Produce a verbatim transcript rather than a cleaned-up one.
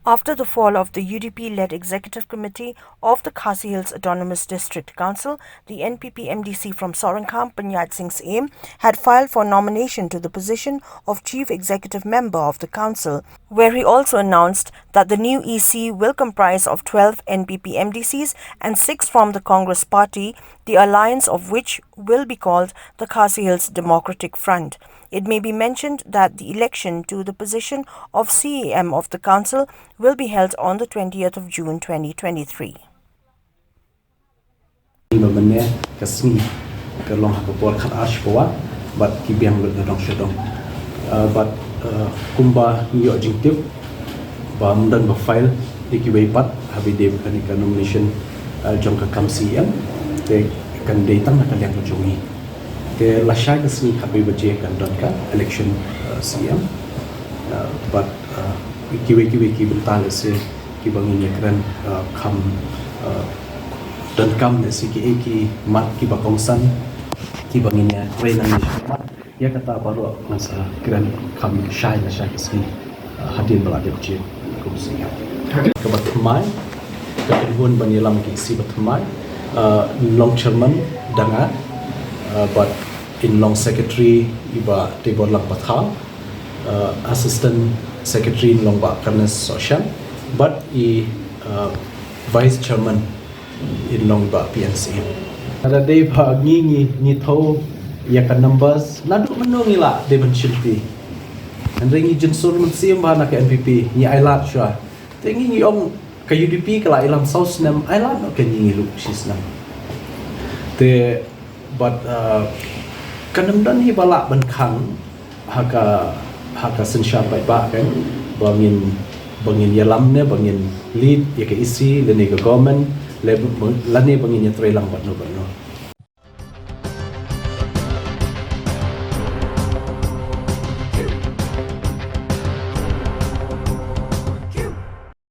After the fall of the U D P-led Executive Committee of the Khasi Hills Autonomous District Council, the N P P M D C from Soiringkham, Panchayat Sing Syiem, had filed for nomination to the position of Chief Executive Member of the Council, where he also announced that the new E C will comprise of twelve N P P M D Cs and six from the Congress Party, the alliance of which will be called the Khasi Hills Democratic Front. It may be mentioned that the election to the position of C E M of the council will be held on the twentieth of June twenty twenty-three. Ba mynne ka sngi ka long ha ka por khat ar shi pawa bad ki biang lut na dong sha dong. Uh, bad uh, kumba ngi ïoh jingtip ba mynta ba file ïa kiwei pat ha ba dei kane ka nomination uh, jong ka kam C E M te kan dei tang na ka liang ka jong ngi. Te lashai ka sngi khatwei baje kan don ka election uh, C E M. Uh, bad uh, kiwei kiwei ki bynta lehse kiba ngin ïa kren uh, kham uh, donkam lehse kiei ki mat kiba kongsan kiba ngin ïa trei nangne shakhmat. Ïa kata baroh ngan sa kren kham shai lashai ka sngi uh, hadien ba la dep jied kum C E M. Kaba thymmai ka kynhun ban ïalam ki C E M ba thymmai uh, long chairman da nga uh, bad in long secretary i Bah Teibor Langpathar, uh, assistant secretary in long Bah Karnes Sohshan bad i uh, vice chairman in long Bah P N C. Lada dei ba ngi ngi ngi thaw ïa ka numbers naduh mynno ngi lah dei ban shim ti. Hynrei ngi jingsur mynsiem ba na ka N P P ngi ailad shuwa. Te ngi ngi ong ka U D P ka la ïalam saw snem, ailad noh ka ngi ngi ruh shi snem. Te bad uh, kan ym don hi ba lah ban khang ha ka ha ka synshar paidbah kan ba ngin ba ngin ïalam ne ba ngin lead ïa ka E C lane ka government lane ba ngin ïatreilang bad no bad no.